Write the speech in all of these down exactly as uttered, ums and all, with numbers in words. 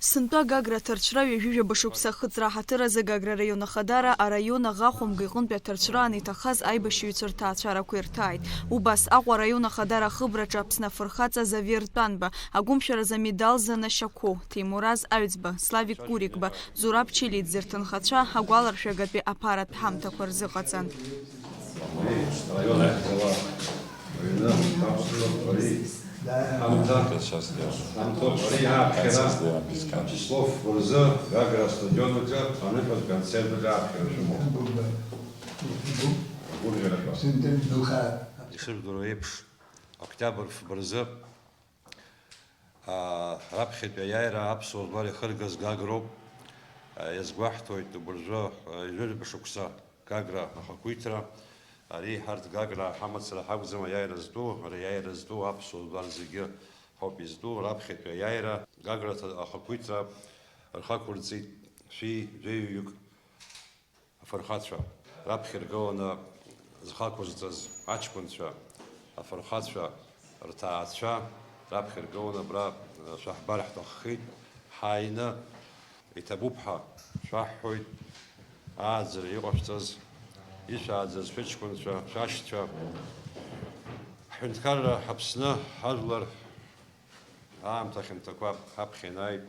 Сынтәа Гагра аҭарцәра ҩажәижәаба шықәса ахыҵра аҳаҭыр азы Гагра араион ахадара араион аӷа хәымга иҟынтәи аҭарцәраан иҭахаз аибашьыҩцәа рҭаацәарақәа ирҭааит. Убас Аҟәа араион ахадара ахыбраҿы Аԥсны афырхаҵа Завер Тәанба, агәымшәаразы амедал занашьақәоу Ҭемураз Аҩӡба, Славик Курикба, Зураб Чилиӡе рҭынхацәа агәаларшәагатәи аԥаратә ҳамҭақәа рзыҟаҵан. Аҩны, аԥсуа, ари, ҳамҭа, ҳамҭоуп, ари ааԥхьара, Числов рзы Гагра астадион аҿы аныказ концерт аҿы ааԥхьара шәымоуп. Агәырӷьарақәа. Ишыжәдыруа еиԥш, октиабр фба рзы Аа, раԥхьатәи аиааира аԥсуа жәлар иахыргаз Гагроуп. Иазгәаҳҭоит, убыржәы, ҩажәа шықәса Гагра ахақәиҭра. Ари ҳарҭ Гаграа ҳамацара ҳакәӡам аиааира зтәу, ари аиааира зтәу аԥсуа жәлар зегьы ҳауп изтәу. Раԥхьатәи аиааира Гагра аҭа-, ахақәиҭра рхы ақәырҵеит шәи жәаҩаҩык. Афырхацәа раԥхьа иргыланы зхы ақәызҵаз аҷкәынцәа, афырхацәа рҭаацәа раԥхьа иргыланы абра шәаҳбар ҳҭаххеит. Ҳааины иҭабуп ҳәа шәаҳҳәоит, ааӡара иҟашәҵаз, ишәааӡаз шәыҷкәынцәа, шәашьцәа. Ҳҳәынҭқарра Аԥсны ҳажәлар аамҭа хьанҭақәа ҳаԥхьа ианааит.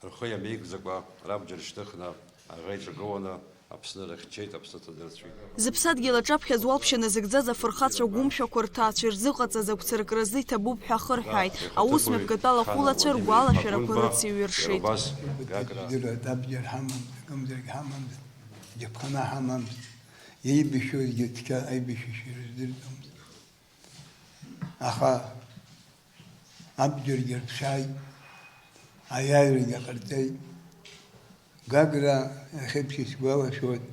Рхы иамеигӡакәа, рабџьар шьҭыхны, аӷа иҿагыланы, Аԥсны рыхьчеит, Аԥсны ҭадырцәит. Зыԥсадгьыл аҿаԥхьа зуалԥшьа назыгӡаз афырхацәа гәымшәақәа рҭаацәа ирзыҟаҵаз агәцаракразы иҭабуп ҳәа ахырҳәааит. Аус мҩаԥгатәы алахәылацәа ргәалашәарақәа рыциҩыршеит. Иара убас Гагра. Дырҩегь абџьар ҳамамызт, акымзарак ҳамамызт, џьаԥхана ҳамамызт. Еибашьуазгьы цқьа аибашьышьа ирыздырӡомызт. Аха абџьаргьы рԥшааит, аиааирагьы ҟарҵеит. Гагра иахьеиԥш исгәалашәоит,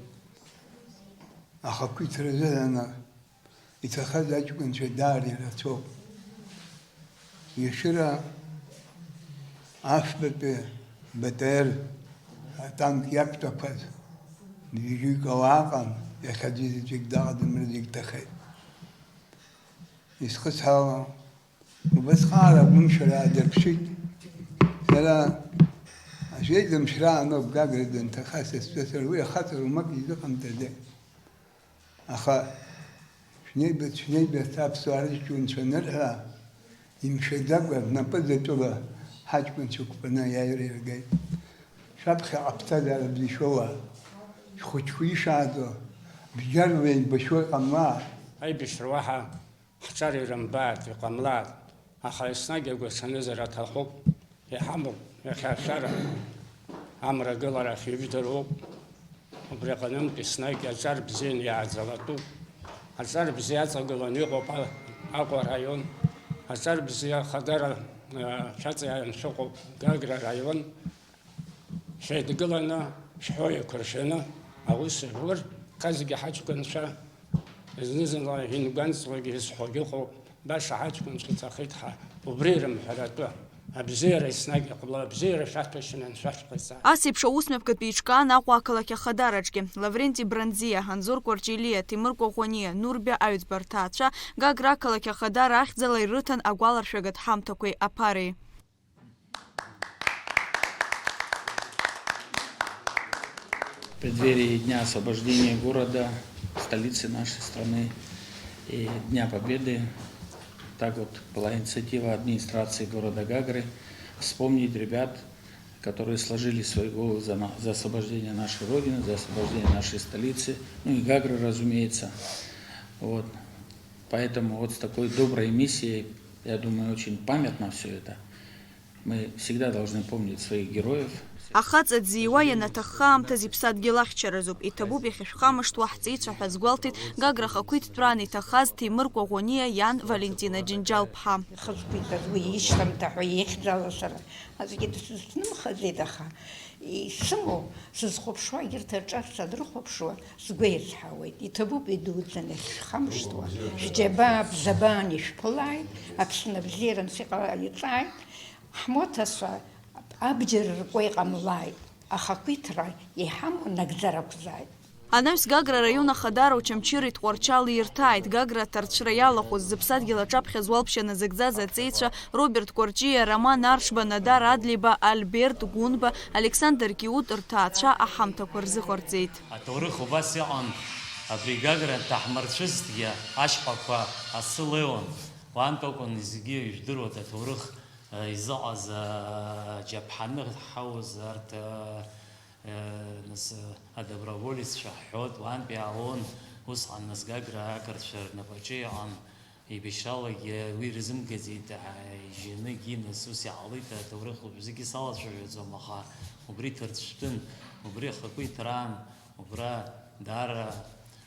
ахақәиҭра азыҳәан иҭахаз аҷкәынцәа даара ирацәоуп. Ешыра афбатәи Б Т Р атанк иақәтәақәаз ҩажәаҩык ауаа ыҟан, иахьа аӡәы заҵәык даҟаӡам, рызегь ҭахеит. Исхысҳәаауа, убасҟаара агәымшәара аадырԥшит. Сара аӡәеизымшьра аноуп Гагра данҭаха, са стәы сара уи ахаҵара умак изыҟамҵаӡеит. Аха шәнеибац, шәнеибац аԥсуаа рыҷкәынцәа анырҳәа, имшәаӡакәа, рнапы заҵәыла ҳаҷкәынцәа қәԥаны аиааира иаргеит. Шәаԥхьаҟа аԥсҭазаара бзиа шәоуа, шәхәыҷқәа ишааӡо, бџьарла еибашьуа иҟамлааит. Аибашьра уаҳа ҳҿар ирымбааит, иҟамлааит, аха еснагь агәаҽанызар аҭахуп, иҳамоуп иахьа ашәара, амра агыларахь ижәдыруоуп. Убри аҟнынтә еснагь аҿар бзианы иааӡалатәуп. Аҿар бзиа аҵагыланы иҟоуп А-, Аҟәа араион. Аҿар бзиа ахадара, а, шәаҵаиаан шәыҟоуп Гагра араион. Шәеидгыланы, шәҳәоу еиқәыршәаны аус жәур, ҳазегьы ҳаҷкәынцәа, зны-зынла ингәанҵуагьы изҳәогьы ыҟоуп, баша ҳаҷкәынцәа иҭахеит ҳәа, убри ирымҳәаратәы, абзиара еснагь иҟало, абзиара шәаҭәашьаны анцәа шәҟаиҵа. Ас еиԥш аус мҩаԥгатәы еиҿкаан Аҟәа ақалақь ахадара аҿгьы. Лавренти Бранӡиа, Анзор Кәарҷелиа, Ҭемыр Кәаӷәаниа, Нурбиа Аҩӡба рҭаацәа Гагра ақалақь ахадара ахьӡала ирыҭан агәаларшәагатә ҳамҭақәеи аԥареи. В преддверии Дня освобождения города, столицы нашей страны и Дня Победы, так вот, была инициатива администрации города Гагры вспомнить ребят, которые сложили свои головы за на-, за освобождение нашей Родины, за освобождение нашей столицы, ну и Гагры, разумеется. Вот. Поэтому вот с такой доброй миссией, я думаю, очень памятно всё это. Мы всегда должны помнить своих героев. Ахаҵа дзиуа ианаҭахха аамҭазы иԥсадгьыл ахьчаразоуп. Иҭабуп иахьышәхамышҭуа ҳҵеицәа ҳәа азгәалҭеит Гагра ахақәиҭтәраан иҭахаз Ҭемыр Кәаӷәаниа иан Валентина Џьынџьал-ԥҳа. Ихызқәиҭаз уи ишьҭамҭа ҳәа ихьӡала сара аӡәгьы дсызҭнымхаӡеит, аха исымоу сызхәаԥшуа, егьырҭ аҿар санрыхәаԥшуа, сгәы еизҳауеит. Иҭабуп идуӡӡаны иахьшәхамышҭуа, шәџьабаа бзабаан ишәԥылааит, Аԥсны абзиара анцәа иҟаиҵааит, ҳмоҭацәа абџьар ркуа иҟамлааит, ахақәиҭра иҳамоу нагӡара ақәзааит. Анаҩс Гагра араион ахадара Очамчыреи Тҟәарчали ирҭааит. Гагра аҭарцәра иалахәыз, зыԥсадгьыл аҿаԥхьа зуалԥшьа назыгӡаз аҵеицәа Роберт Кәарҷиа, Роман Аршба, Надар Адлеиба, Альберт Гәынба, Александр Киут рҭаацәа аҳамҭақәа рзыҟарҵеит. Аҭоурых убас иҟан, абри Гагра дҭаҳмырцәызҭгьы, ашьхақәа асы леиуан. Уантә акәын зегьы ижәдыруа аҭоурых, э, изыҟаз, э, џьаԥҳаны ҳауз арҭ, э, э, нас, э, адоброволеццәа ҳҳәот, уантә иаалон, усҟан нас Гагра ақырҭцәа рнапаҿы иҟан. Еибашьралагьы уи рзымгаӡеит, ааижьаны, гьы, нас ус иаалеит, аҭоурых уажәзыгьы салацәажәаӡом, аха убри ҭырцәтәын, убри ахақәиҭраан, убра даара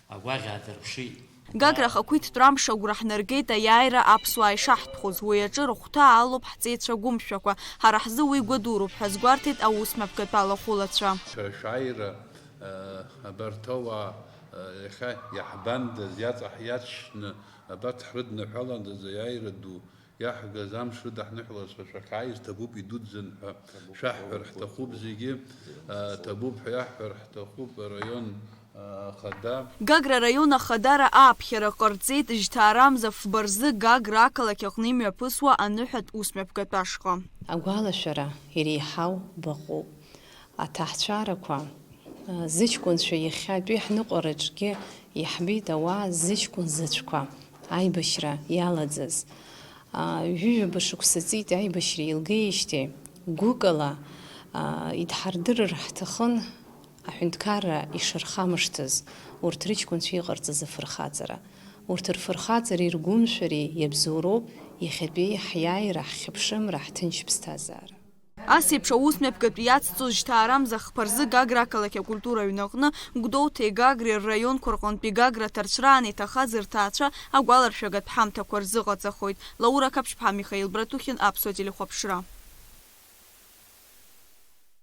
агәаӷь аадырԥшит. Гагра ахақәиҭтәра амш агәра ҳнаргеит аиааира аԥсуаа ишаҳтәхоз, уи аҿы рыхәҭа алоуп ҳҵеицәа гәымшәақәа, ҳара ҳзы уи гәадуроуп ҳәа азгәарҭеит аус мҩаԥгатәы алахәылацәа. Шәара шәааира, э, абарҭ ауаа, э, иахьа иаҳбандаз, иаҵаҳ-, иаҵшьны, абарҭ ҳрыдныҳәаландаз аиааира ду иаҳгаз амш рыдаҳныҳәалазшәа шәахьааиз ҭабуп идуӡӡан ҳәа шәаҳҳәар ҳҭахуп зегьы, э, ҭабуп ҳәа иаҳҳәар ҳҭахуп араион, э, ахада. Гагра араион ахадара ааԥхьара ҟарҵеит Жьҭаарамза фба рзы Гагра ақалақь аҟны имҩаԥысуа аныҳәатә ус мҩаԥгатәы ашҟа. Агәалашәара иреиҳау баҟоуп. Аҭаацәарақәа, а, зыҷкәынцәа иахьатәи ҳныҟәараҿгьы иаҳбеит ауаа зыҷкәын заҵәқәа аибашьра иалаӡаз. А, ҩажәа шықәса ҵит аибашьра еилгеижьҭеи, гәыкала, а, идҳардырыр ҳҭахын аҳәынҭқарра ишырхамышҭыз урҭ рыҷкәынцәа иҟарҵаз афырхаҵара. Урҭ рфырхаҵареи ргәымшәареи иабзоуроуп иахьатәи ҳиааира, ҳхьыԥшымра, ҳҭынч ԥсҭазаара. Ас еиԥш аус мҩаԥгатәы иацҵоз Жьҭаарамза хԥа рзы Гагра ақалақь акультура аҩны аҟны Гәдоуҭеи Гагреи рраионқәа рҟынтәи Гагра аҭарцәраан иҭахаз рҭаацәа агәаларшәагатә ҳамҭақәа рзыҟаҵахоит. Лаура Қаԥшьԥҳа, Михаил Братухин, Аԥсуа телехәаԥшра.